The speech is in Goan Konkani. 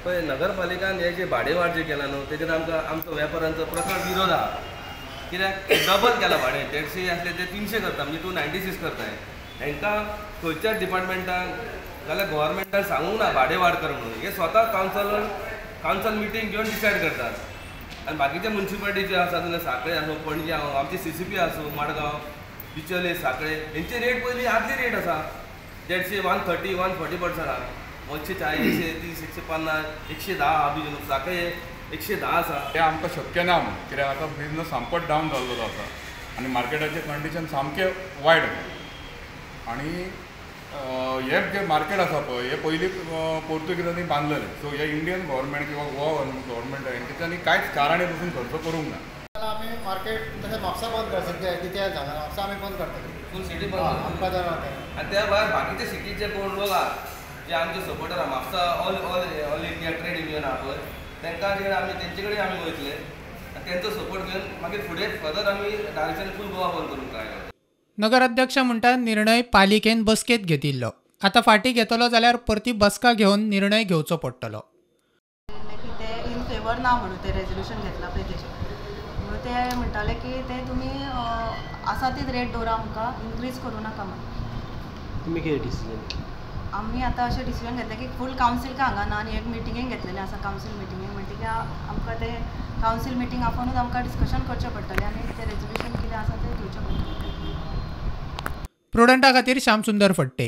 पळय नगरपालिकान हे जे भाडें वाड जे केला न्हू तेजेर आमकां आमचो वेपारांचो प्रकार विरोध आहा. कित्याक डबल केला भाडें, 150 आसले ते 300 करता, म्हणजे 296 करताय. हेंकां खंयच्याच डिपार्टमेंटान जाल्यार गव्हर्मेंटान सांगूंक ना भाडें वाड कर म्हणून. हे स्वता कावन्सल मिटींग घेवन डिसायड करतात. आनी बाकीचे मुन्सिपालिटी जे आसा जाल्यार सांखळे आसूं, पणजे आसूं, आमची CCP आसूं, मडगांव, बिचोले, सांखळे हेंचे रेट पयलीं आदली रेट आसा 150, 130, 140% आहा. 140, 130, 150, 110 बी सांखळे 110 आसा. तें आमकां शक्य ना म्हणून, कित्याक आतां बिजनस सामकोच डावन जाल्लो आसा आनी मार्केटाचें कंडिशन सामकें वायट आसा. आनी हें जें मार्केट आसा पळय हें पयलीं पोर्तुगीजांनी बांदलेलें. सो हे इंडियन गव्हर्मेंट किंवा गोवा गव्हर्मेंट हेंच्यांनी कांयच चारांनी पसून खर्च करूंक ना. आमी मार्केट तशें म्हापसा बंद कर, सद्या कितें जाता म्हापसा आमी बंद करतले, फूल सिटी बंद आमकां जाय. आनी त्या भायर बाकीचे सिटीचे कोण लोक आहा जे आमचे सपोर्टर आहा, Mapusa all all all India trade union आहा पळय, तांकां जे आमी तेंचे कडेन आमी वयतले आनी तेंचो सपोर्ट घेवन मागीर फुडें फर्दर आमी डायरेक्शन फूल गोवा बंद करूंक ट्राय करता. नगराध्यक्ष म्हणटा निर्णय पालिकेन बसकेंत घेतिल्लो, आतां फाटीं घेतलो जाल्यार परती बसका घेवन निर्णय घेवचो पडटलो. की ते इन फेवर ना म्हणून ते रेजोल्युशन घेतला पळय तेजेर, म्हणून ते म्हणटाले की ते तुमी आसा तीच रेट दवरा, आमकां इनक्रीज करूं नाका म्हणून. तुमी कितें डिसिजन? आमी आतां अशें डिसिजन घेतलें की फूल कावन्सील काय हांगा ना आनी एक मिटिंगेक घेतलेलें आसा, कावन्सील मिटिंगेक, म्हणटकीर आमकां ते कावन्सील मिटींग आपोवनूच आमकां डिस्कशन करचें पडटलें आनी तें रेजोल्युशन कितें आसा तें घेवचें पडटलें. प्रुडंटा खातीर श्यामसुंदर फडते.